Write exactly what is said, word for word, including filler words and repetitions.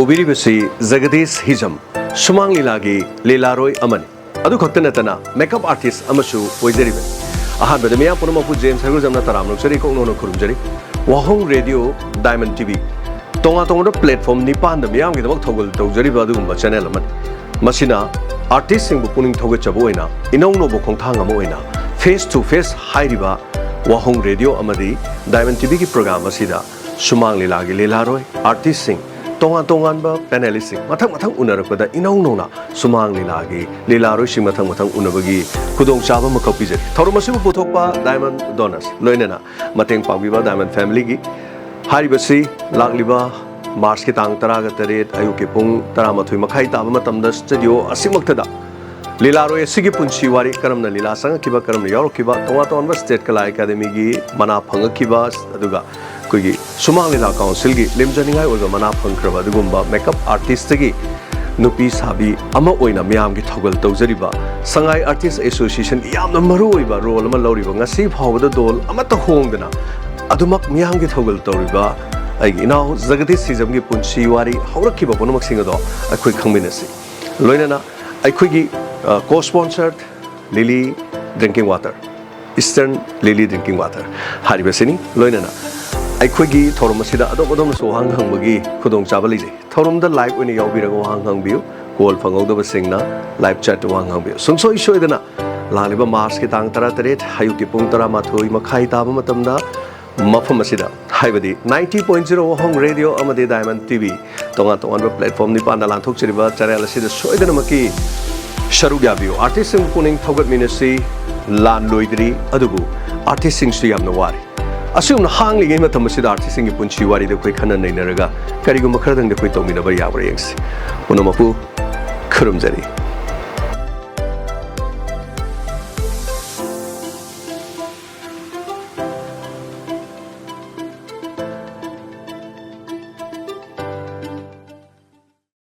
ꯎꯕꯤꯔꯤꯕꯁꯤ ꯖꯒꯗꯤꯁ ꯍꯤꯖꯝ, ꯁꯨꯃꯥꯡ ꯂꯤꯂꯥꯒꯤ ꯂꯤꯂꯥꯔꯣꯏ ꯑꯃꯅꯤ꯫ ꯑꯗꯨ ꯈꯛꯇ ꯅꯠꯇꯅ ꯃꯦꯀꯞ ꯑꯥꯔꯇꯤꯁ ꯑꯃꯁꯨ ꯑꯣꯏꯖꯔꯤꯕꯅꯤ꯫ ꯑꯍꯥꯟꯕꯗ ꯃꯤꯌꯥꯝ ꯄꯨꯝꯅꯃꯛꯄꯨ ꯖꯦꯝꯁ ꯍꯩꯒ꯭ꯔꯨꯖꯝꯅ ꯇꯔꯥꯝꯅ ꯑꯣꯛꯆꯔꯤ, ꯀꯣꯛꯅꯧꯅ ꯈꯨꯔꯨꯝꯖꯔꯤ꯫ ꯋꯥꯍꯣꯡ ꯔꯦꯗꯤꯑꯣ, ꯗꯥꯏꯃꯟ ꯇꯤꯚꯤ, ꯇꯣꯉꯥꯟ ꯇꯣꯉꯥꯟꯕ ꯄ꯭ꯂꯦꯠꯐꯣꯝ ꯅꯤꯄꯥꯟꯗ ꯃꯤꯌꯥꯝꯒꯤꯗꯃꯛ ꯊꯧꯒꯜ ꯇꯧꯖꯔꯤꯕ ꯑꯗꯨꯒꯨꯝꯕ ꯆꯦꯅꯦꯜ ꯑꯃꯅꯤ꯫ ꯃꯁꯤꯅ ꯑꯥꯔꯇꯤꯁꯁꯤꯡꯕꯨ ꯄꯨꯛꯅꯤꯡ ꯊꯧꯒꯠꯆꯕ ꯑꯣꯏꯅ ꯏꯅꯧ ꯅꯧꯕ ꯈꯣꯡꯊꯥꯡ ꯑꯃ ꯑꯣꯏꯅ ꯐꯦꯁ ꯇꯨ ꯐꯦꯁ ꯍꯥꯏꯔꯤꯕ ꯋꯥꯍꯣꯡ ꯔꯦꯗꯤꯑꯣ ꯑꯃꯗꯤ ꯗꯥꯏꯃꯟ ꯇꯤꯚꯤꯒꯤ ꯄ꯭ꯔꯣꯒ꯭ꯔꯥꯝ ꯑꯁꯤꯗ ꯁꯨꯃꯥꯡ ꯂꯤꯂꯥꯒꯤ ꯂꯤꯂꯥꯔꯣꯏ, ꯑꯥꯔꯇꯤꯁꯁꯤꯡ, ꯇꯣꯉꯥꯟ ꯇꯣꯉꯥꯟꯕ ꯄꯦꯅꯦꯂꯤꯁꯁꯤꯡ ꯃꯊꯪ ꯃꯊꯪ ꯎꯅꯔꯛꯄꯗ ꯏꯅꯧ ꯅꯧꯅ ꯁꯨꯃꯥꯡ ꯂꯤꯂꯥꯒꯤ ꯂꯤꯂꯥꯔꯣꯏꯁꯤꯡ ꯃꯊꯪ ꯃꯊꯪ ꯎꯅꯕꯒꯤ ꯈꯨꯗꯣꯡꯆꯥꯕ ꯑꯃꯈꯛ ꯄꯤꯖꯔꯤ꯫ ꯊꯧꯔꯝ ꯑꯁꯤꯕꯨ ꯄꯨꯊꯣꯛꯄ ꯗꯥꯏꯃꯟ ꯗꯣꯅꯔꯁ, ꯂꯣꯏꯅꯅ ꯃꯇꯦꯡ ꯄꯥꯡꯕꯤꯕ ꯗꯥꯏꯃꯟ ꯐꯦꯃꯤꯂꯤꯒꯤ꯫ ꯍꯥꯏꯔꯤꯕꯁꯤ ꯂꯥꯛꯂꯤꯕ ꯃꯥꯔꯆꯀꯤ ꯇꯥꯡ ꯇꯔꯥꯒ ꯇꯔꯦꯠ ꯑꯌꯨꯛꯀꯤ ꯄꯨꯡ ꯇꯔꯥꯃꯥꯊꯣꯏ ꯃꯈꯥꯏ ꯇꯥꯕ ꯃꯇꯝꯗ ꯁ꯭ꯇꯨꯗꯤꯑꯣ ꯑꯁꯤꯃꯛꯇꯗ ꯂꯤꯂꯥꯔꯣꯏ ꯑꯁꯤꯒꯤ ꯄꯨꯟꯁꯤ ꯋꯥꯔꯤ, ꯀꯔꯝꯅ ꯂꯤꯂꯥ ꯆꯪꯉꯛꯈꯤꯕ, ꯀꯔꯝꯅ ꯌꯥꯎꯔꯛꯈꯤꯕ, ꯇꯣꯉꯥꯟ ꯇꯣꯉꯥꯟꯕ ꯁ꯭ꯇꯦꯠ ꯀꯂꯥ ꯑꯦꯀꯥꯗꯃꯤꯒꯤ ꯃꯅꯥ ꯐꯪꯉꯛꯈꯤꯕ, ꯑꯗꯨꯒ ꯑꯩꯈꯣꯏꯒꯤ ꯁꯨꯃꯥꯡ ꯂꯤꯂꯥ ꯀꯥꯎꯟꯁꯤꯜꯒꯤ ꯂꯦꯝꯖꯅꯤꯡꯉꯥꯏ ꯑꯣꯏꯕ ꯃꯅꯥ ꯐꯪꯈ꯭ꯔꯕ ꯑꯗꯨꯒꯨꯝꯕ ꯃꯦꯀꯞ ꯑꯥꯔꯇꯤꯁꯇꯒꯤ ꯅꯨꯄꯤ ꯁꯥꯕꯤ ꯑꯃ ꯑꯣꯏꯅ ꯃꯤꯌꯥꯝꯒꯤ ꯊꯧꯒꯜ ꯇꯧꯖꯔꯤꯕ, ꯁꯉꯥꯏ ꯑꯥꯔꯇꯤꯁ ꯑꯦꯁꯣꯁꯤꯌꯦꯁꯟꯒꯤ ꯌꯥꯝꯅ ꯃꯔꯨ ꯑꯣꯏꯕ ꯔꯣꯜ ꯑꯃ ꯂꯧꯔꯤꯕ, ꯉꯁꯤ ꯐꯥꯎꯕꯗ ꯗꯣꯜ ꯑꯃꯠꯇ ꯍꯣꯡꯗꯅ ꯑꯗꯨꯃꯛ ꯃꯤꯌꯥꯝꯒꯤ ꯊꯧꯒꯜ ꯇꯧꯔꯤꯕ ꯑꯩꯒꯤ ꯏꯅꯥꯎ ꯖꯒꯗꯤꯁ ꯍꯤꯖꯝꯒꯤ ꯄꯨꯟꯁꯤ ꯋꯥꯔꯤ, ꯍꯧꯔꯛꯈꯤꯕ ꯄꯨꯝꯅꯃꯛꯁꯤꯡ ꯑꯗꯣ ꯑꯩꯈꯣꯏ ꯈꯪꯃꯤꯟꯅꯁꯤ꯫ ꯂꯣꯏꯅꯅ ꯑꯩꯈꯣꯏꯒꯤ ꯀꯣ ꯁ꯭ꯄꯣꯟꯁꯔ ꯂꯤꯂꯤ ꯗ꯭ꯔꯤꯡꯀꯤꯡ ꯋꯥꯇꯔ, ꯏꯁꯇꯔꯟ ꯂꯤꯂꯤ ꯗ꯭ꯔꯤꯡꯀꯤꯡ ꯋꯥꯇꯔ ꯍꯥꯏꯔꯤꯕꯁꯤꯅꯤ꯫ ꯂꯣꯏꯅꯅ ꯑꯩꯈꯣꯏꯒꯤ ꯊꯧꯔꯝ ꯑꯁꯤꯗ ꯑꯗꯣꯝ ꯑꯗꯣꯝꯅꯁꯨ ꯋꯥꯍꯪ ꯍꯪꯕꯒꯤ ꯈꯨꯗꯣꯡꯆꯥꯕ ꯂꯩꯖꯩ꯫ ꯊꯧꯔꯝꯗ ꯂꯥꯏꯚ ꯑꯣꯏꯅ ꯌꯥꯎꯕꯤꯔꯒ ꯋꯥꯍꯪ ꯍꯪꯕꯤꯌꯨ꯫ ꯀꯣꯜ ꯐꯪꯍꯧꯗꯕꯁꯤꯡꯅ ꯂꯥꯏꯚ ꯆꯦꯠꯇ ꯋꯥꯍꯪ ꯍꯪꯕꯤꯌꯨ꯫ ꯁꯨꯡꯁꯣꯏ ꯁꯣꯏꯗꯅ ꯂꯥꯛꯂꯤꯕ ꯃꯥꯔꯆꯀꯤ ꯇꯥꯡ ꯇꯔꯥꯇꯔꯦꯠ ꯑꯌꯨꯛꯀꯤ ꯄꯨꯡ ꯇꯔꯥꯃꯥꯊꯣꯏ ꯃꯈꯥꯏ ꯇꯥꯕ ꯃꯇꯝꯗ ꯃꯐꯝ ꯑꯁꯤꯗ, ꯍꯥꯏꯕꯗꯤ ninety point zero ꯋꯥꯍꯣꯡ ꯔꯦꯗꯤꯑꯣ ꯑꯃꯗꯤ ꯗꯥꯏꯃꯟ ꯇꯤꯚꯤ, ꯇꯣꯉꯥꯟ ꯇꯣꯉꯥꯟꯕ ꯄ꯭ꯂꯦꯠꯐꯣꯝ ꯅꯤꯄꯥꯟꯗ ꯂꯥꯟꯊꯣꯛꯆꯔꯤꯕ ꯆꯦꯅꯦꯜ ꯑꯁꯤꯗ ꯁꯣꯏꯗꯅꯃꯛꯀꯤ ꯁꯔꯨꯛ ꯌꯥꯕꯤꯌꯨ꯫ ꯑꯥꯔꯇꯤꯁꯁꯤꯡꯕꯨ ꯄꯨꯛꯅꯤꯡ ꯊꯧꯒꯠꯃꯤꯟꯅꯁꯤ꯫ ꯂꯥꯟ ꯂꯣꯏꯗ꯭ꯔꯤ, ꯑꯗꯨꯕꯨ ꯑꯥꯔꯇꯤꯁꯁꯤꯡꯁꯨ ꯌꯥꯝꯅ ꯋꯥꯔꯤ꯫ ꯑꯁꯤꯒꯨꯝꯅ ꯍꯥꯡꯂꯤꯉꯩ ꯃꯇꯝ ꯑꯁꯤꯗ ꯑꯥꯔꯇꯤꯁꯁꯤꯡꯒꯤ ꯄꯨꯟꯁꯤ ꯋꯥꯔꯤꯗ ꯑꯩꯈꯣꯏ ꯈꯟꯅ ꯅꯩꯅꯔꯒ ꯀꯔꯤꯒꯨꯝꯕ ꯈꯔꯗꯪꯗꯤ ꯑꯩꯈꯣꯏ ꯇꯧꯃꯤꯟꯅꯕ ꯌꯥꯕ꯭ꯔꯥ ꯌꯦꯡꯁꯤ꯫ ꯄꯨꯝꯅꯃꯛꯄꯨ ꯈꯨꯔꯨꯝꯖꯔꯤ꯫